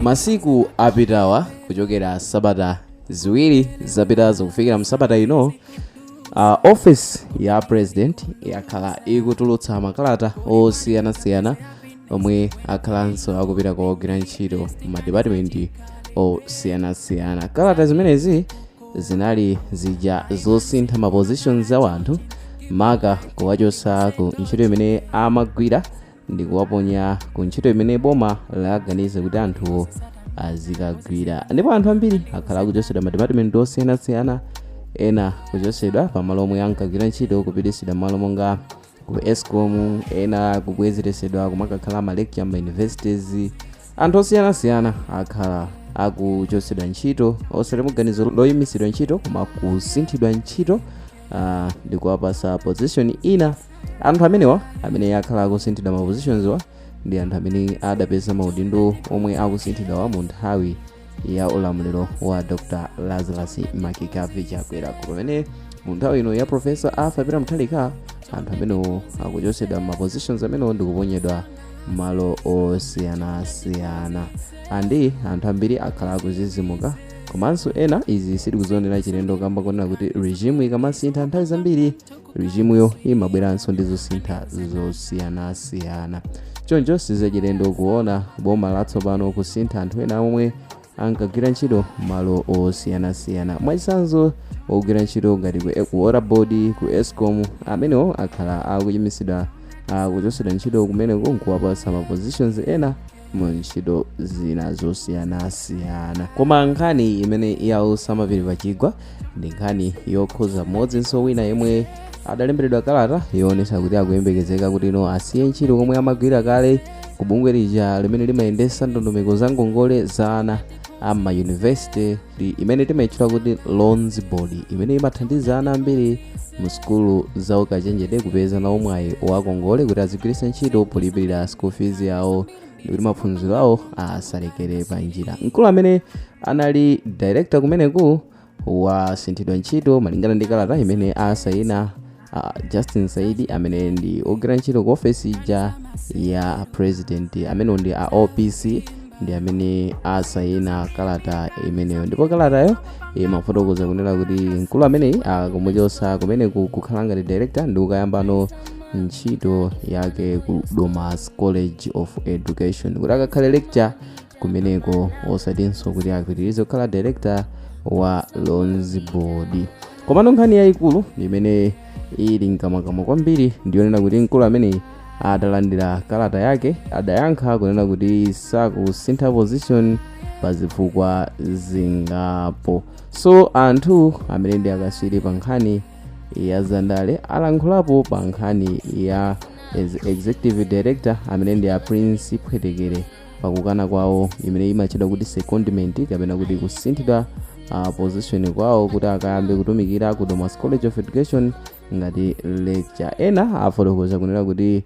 Masiku apitawa, kuchokera sabata 2 zapitazo kufikira msabata ino, office ya president yakhala ikutulutsa makalata osiyanasiyana omwe akhalanso akupita kogwira ntchito madipatimenti osiyanasiyana. Kalata zimenezi zinali zija zosintha ma positions a anthu, maka kuwachotsa ku ntchito imene amagwira ndi kuwaponya ku ntchito imene boma laganiza kuti anthuwo azikagwira. Ndipo anthu ambiri akhala akuchotsedwa madipatimenti osiyanasiyana, ena kuchotsedwa pamalo omwe ankagwira ntchito kupititsidwa malo monga ku ESCOM, ena kubwezeresedwa kumakakhala ma lecture ma universities. Anthu osiyanasiyana akhala akuchotsedwa ntchito, osati muganizo loyimisidwa ntchito, koma kusinthidwa ntchito ndi kuwapasa position ina. Anthu amenewa amene akhala akusinthidwa ma positions wa ndi anthu amene adapeza maudindo omwe akusinthidwa mu nthawi ya ulamuliro wa Dr Lazarus McCarthy Chakwera. Pamene mu nthawi ino ya Professor Arthur Peter Mutharika, anthu amenewo akuchotsedwa ma positions amenewo ndi kuponyedwa malo osiyanasiyana. Andi anthu ambiri akhala akuzizimuka, komanso ena izi sitikuzionera chilendo, kamba kunena kuti regime ikamasintha, nthawi zambiri regimeyo imabweranso ndi zosintha zosiyanasiyana. Choncho sizachilendo kuona boma latsopano kusintha anthu ena omwe ankagwira ntchito malo osiyanasiyana. Mwachitsanzo, ogwira ntchito ngati ku Water Board, ku ESCOM, amenewo akhala akuyimisidwa, akuchotsedwa ntchito kumeneko nkuwapasa ma positions ena mu ntchito zina zosiyanasiyana. Koma nkhani imene yausa mapiri pachigwa ndi nkhani yokhuza mmodzinso wina yemwe adalemberedwa kalata yoonesa kuti akuyembekezeka kuti ino asiye ntchito komwe amagwira kale ku bungwe lija limene limayendesa ndondomeko za ngongole za ana ama university, imene timayitchula kuti Loans Board, imene imathandiza ana ambiri mu sukulu za ukachenjede kupeza nawo mwayi wakongole kuti azigwiritsa ntchito polipirira school fees yawo ndikuti maphunziro awo asalekere pa njira. Mkulu amene anali director kumeneku wasinthidwa ntchito malingana ndi kalata imene asayina Justin Saidi, amene ndi ogwira ntchito ku ofesi ija ya president, amene ndi a OPC, ndi amene asayina kalata imeneyo. Ndipo kalatayo imafotokoza kunena kuti mkulu ameneyi akumuchotsa kumeneku kukhala ngati director ndi kukayambano ntchito yake ku Domasi College of Education kuti akakhale lecturer kumeneko, osatinso kuti apitirize kukhala director wa Loans Board. Komano nkhani yayikulu imene ili mkamwakamwa kwambiri ndiyonena kuti mkulu ameneyi atalandira kalata yake adayankha kunena kuti sakusintha position pa zifukwa zingapo. So anthu amene ndi akaswiri pa nkhani ya zandale alankhulapo pa nkhani ya executive director amene ndi a Prince Phwetekere pakukana kwawo imene imatchedwa kuti secondment, kapena kuti kusinthidwa position kwawo kuti akayambe kutumikira ku Domasi College of Education ngati lecturer. Ena afotokoza kunena kuti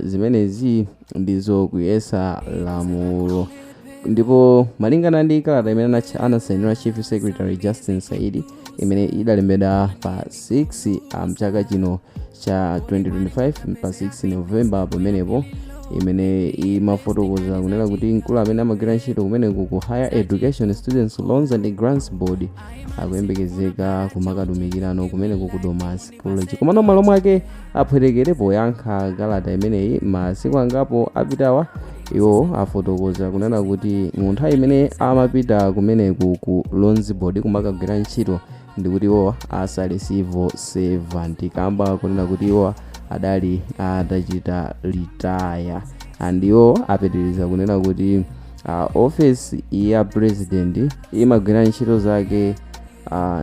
zimenezi ndizo kuyesa lamulo. Ndipo malingana ndi kalata imene anasayinira Chief Secretary Justin Saidi, imene idalembedwa pa 6 mchaka chino cha 2025, pa 6 November pamenepo, imene imafotokoza kunena kuti mkulu amene amagwira ntchito kumeneku ku Higher Education Students Loans and Grants Board akuyembekezeka kumakatumikirano kumeneku ku Domasi College. Komano malo mwake, aphwetekere poyankha kalata imeneyi masiku angapo apitawa, iwo afotokoza kunena kuti mu nthawi imene amapita kumeneku ku Loans Board kumakagwira ntchito, ndikuti iwo asali civil servant, kamba kunena kuti iwo adali atachita retire. And iwo apitiriza kunena kuti office ya president imagwira ntchito zake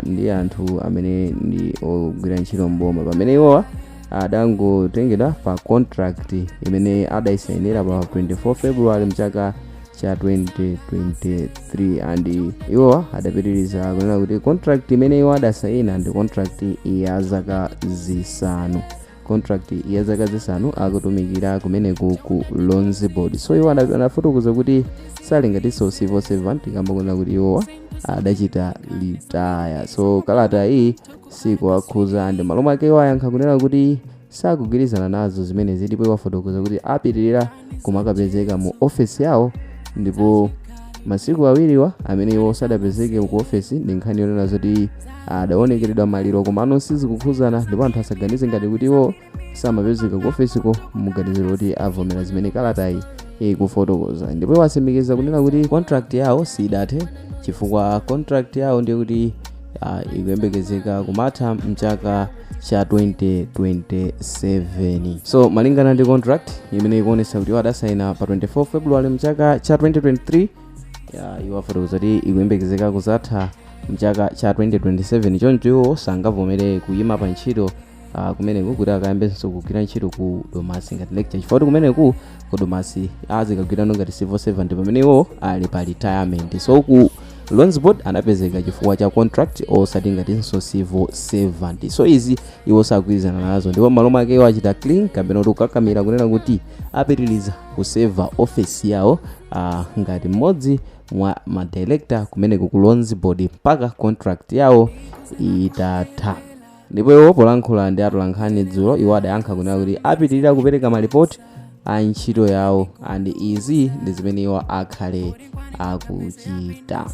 ndi anthu amene ndi ogwira ntchito mboma, pamene iwowa adangotengedwa pa contract imene adayisayinira pa 24 February mchaka cha 2023. And iwowa adapitiriza kunena kuti contract imene iwo adasayina ndi contract ya zaka 5, contract ya zaka 5 akutumikira kumeneku ku Loans Board. So iwo adafotokoza kuti sali ngatinso civil servant, kamba kunena kuti iwowa adachita retire, so kalata iyi sikuwakhuza. And malo mwake iwo ayankha kunena kuti sakugwirizana nazo zimenezi, ndipo iwo afotokoza kuti apitirira kumakapezeka mu ofesi yawo ndipo Masiku awiriwa amene iwo sadapezeke ku ofesi ndi nkhani yonena zoti adaonekeredwa maliro, komano sizikukhuzana, ndipo anthu asaganize ngati kuti iwo samapezeka ku ofesiko muganiziro kuti avomera zimene kalatayi ikufotokoza. Ndipo iwo atsimikiza kunena kuti contract yawo sidathe, chifukwa contract yawo ndiye kuti ikuyembekezeka kumatha mchaka cha 2027. So malingana ndi contract imene ikuonesa kuti iwo adasaina pa 24 February mchaka cha 2023, iwo afotokoza kuti ikuyembekezeka kuzatha mchaka cha 2027. Choncho iwo sangavomere kuyima pa ntchito kumeneku kuti akayambenso kugwira ntchito ku Domasi ngati lecturer, chifukwa kuti kumeneku ku Domasi azikagwirano ngati civil servant pamene iwo ali pa retirement. So ku Loans Board anapezeka chifukwa cha contract, osati ngatinso civil servant. So izi iwo sagwirizana nazo, ndipo malo mwake iwo achita cling kapena kuti kukakamira kunena kuti apitiriza kuseva ofesi yawo ngati mmodzi mwa madirector kumeneku ku Loans Board mpaka contract yawo itatha. Ndipo iwo polankhula ndi atolankhani dzulo, iwo adayankha kunena kuti apitirira kupereka malipoti a ntchito yawo, and izi ndi zimene iwo akhale akuchita.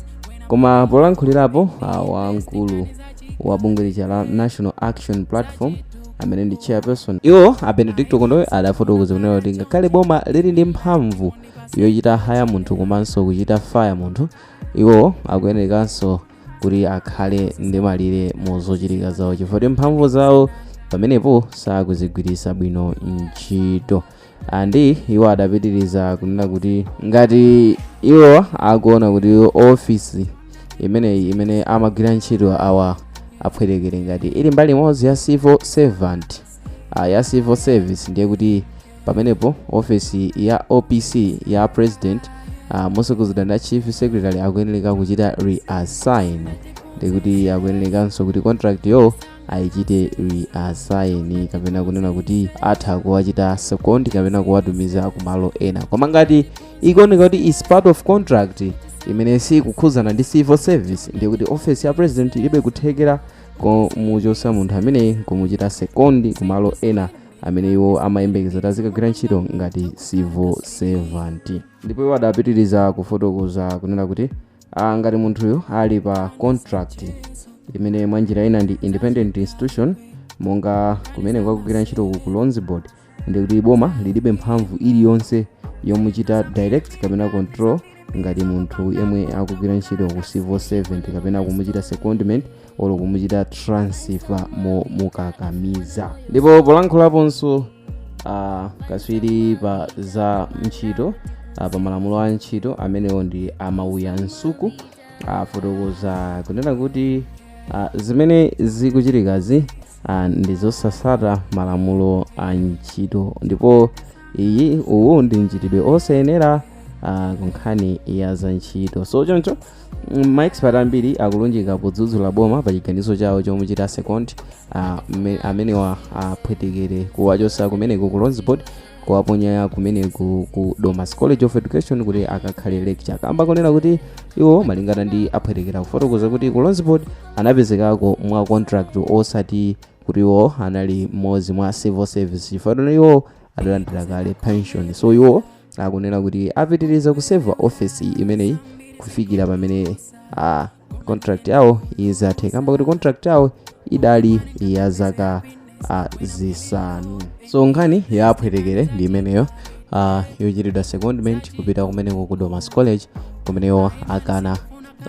Koma polankhulirapo wamkulu wa bungwe lija la National Action Platform amene ndi chairperson, iwo a Benedicto Kondowe, adafotokoza kunena kuti ngakhale boma lili ndi mphamvu yochita hire munthu komanso kuchita fire munthu, iwo akuyenerekanso kuti akhale ndi malire mu zochitika zawo, chifukwa kuti mphamvu zawo pamenepo sakuzigwiritsa bwino ntchito. And iwo adapitiriza kunena kuti ngati iwo akuona kuti ofisi imeneyi imene amagwira ntchito awa aphwetekere ngati ili mbali imodzi ya civil servant, ya civil service, ndiye kuti pamenepo ofesi ya OPC ya president motsogozedwa ndi chief secretary akuyenereka kuchita reassign, ndikuti akuyenerekanso kuti contract yo ayichite reassign, kapena kunena kuti atha kuwachita second kapena kuwatumiza kumalo ena. Koma ngati ikuoneka kuti is part of contract imene sikukhuzana ndi civil service, ndiye kuti office ya president ilibe kuthekera komuchosa munthu ameneyi kumuchita second kumalo ena amene iwo amayembekeza kuti azikagwira ntchito ngati civil servant. Ndipo iwo adapitiriza kufotokoza kunena kuti ngati munthuyo ali pa contract imene mwanjira ina ndi independent institution, monga kumene kwakugwira ntchito ku Loans Board, ndikuti boma lilibe mphamvu iliyonse yomuchita direct kapena control ngati munthu yemwe akugwira ntchito ku civil servant, kapena kumuchita secondment olo kumuchita transfer momukakamiza. Ndipo polankhulaponso katswiri pa za ntchito, pa malamulo a ntchito, amenewo ndi Amauya Msuku, afotokoza kunena kuti zimene zikuchitikazi ndi zosasata malamulo a ntchito, ndipo uwu ndi mchitidwe osayenera ku nkhani ya za ntchito. So choncho maexpert ambiri akulunjika podzudzula boma pa chiganizo chawo chomuchita second amenewa aphwetekere, kuwachosa kumeneko ku Loans Board, kuwaponya kumeneku ku Domasi College of Education kuti akakhale lecturer, kamba konena kuti iwo, malingana ndi aphwetekera kufotokoza kuti ku Loans Board anapezekako mwa contract, osati kuti iwo anali mmodzi mwa civil service, chifukwa iwo adalandira kale pension. So iwo akunena kuti apitiriza kuseva office imeneyi kufikira pamene contract yawo izathe, kamba kuti contract yawo idali ya zaka 5. So nkhani ya aphwetekere ndi imeneyo, yochitidwa secondment kupita kumeneko ku Domasi College, kumeneyo akana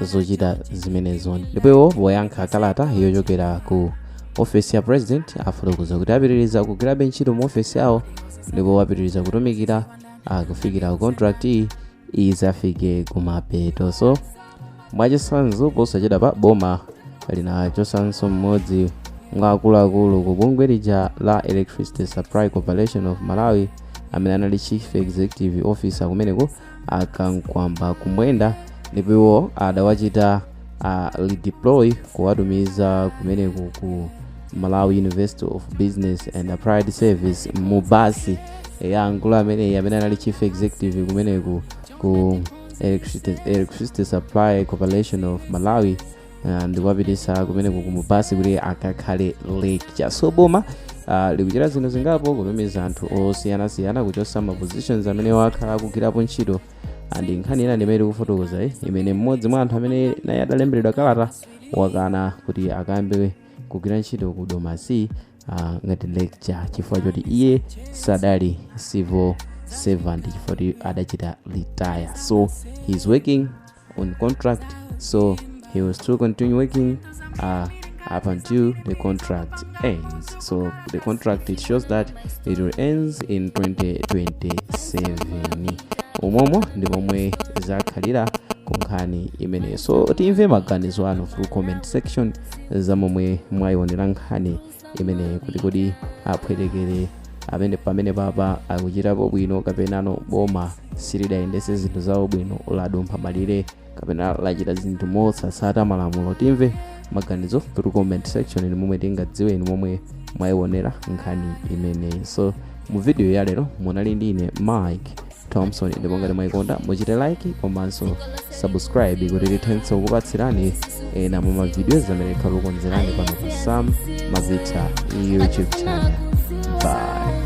zochita zimenezo. Ndipo iwo poyankha kalata yochokera ku ofesi ya president, afotokoza kuti apitiriza kugwirabe ntchito mu ofesi yawo, ndipo apitiriza kutumikira kufikira contract iyi izafike kumapeto. So mwachitsanzo, posachedwapa boma linachosanso mmodzi mwa akuluakulu ku bungwe lija la Electricity Supply Corporation of Malawi, amene anali chief executive officer kumeneko, Akankwamba Kumwenda, ndipo iwo adawachita redeploy, kuwatumiza kumeneku ku Malawi University of Business and Applied Service, MUBAS. Ya mkulu ameneyi amene anali chief executive kumeneku ku Electricity Supply Corporation of Malawi, ndikuwapitisa kumeneku ku MUBAS kuti akakhale lecturer. So boma likuchita zinthu zingapo, kutumiza anthu osiyanasiyana, kuchosa ma positions amene wakhala akugwirapo ntchito. And nkhani ina ndimene tikufotokoza imene mmodzi mwa anthu amene naye adalemberedwa kalata wakana kuti akayambe kugwira ntchito ku Domasi ngati lecturer chifukwa choti iye sadali civil servant chifukwa choti adachita retire. So he's working on contract, so he will still continue working up until the contract ends. So the contract, it shows that it will ends in 2027. Umomo ndi momwe zakhalira ku nkhani imeneyo. So timve maganizo anu through comment section za momwe mwayionera nkhani imeneyi, kuti kodi aphwetekere amene pamene papa akuchitapo bwino, kapenano boma silidayendese zinthu zawo bwino, ladumpha malire kapena lachita zinthu mosatsata malamulo? Timve maganizo through comment section ni momwe tingadziwe inu momwe mwayionera nkhani imeneyi. So mu video ya lero munali ndi ine Mike Thompson, ndipo ngati mwayikonda muchite like komanso subscribe kuti tithenso kukupatsirani ena mwa mavideos amene tikhala kukonzerani pano pa Sam Mavita YouTube channel. Bye.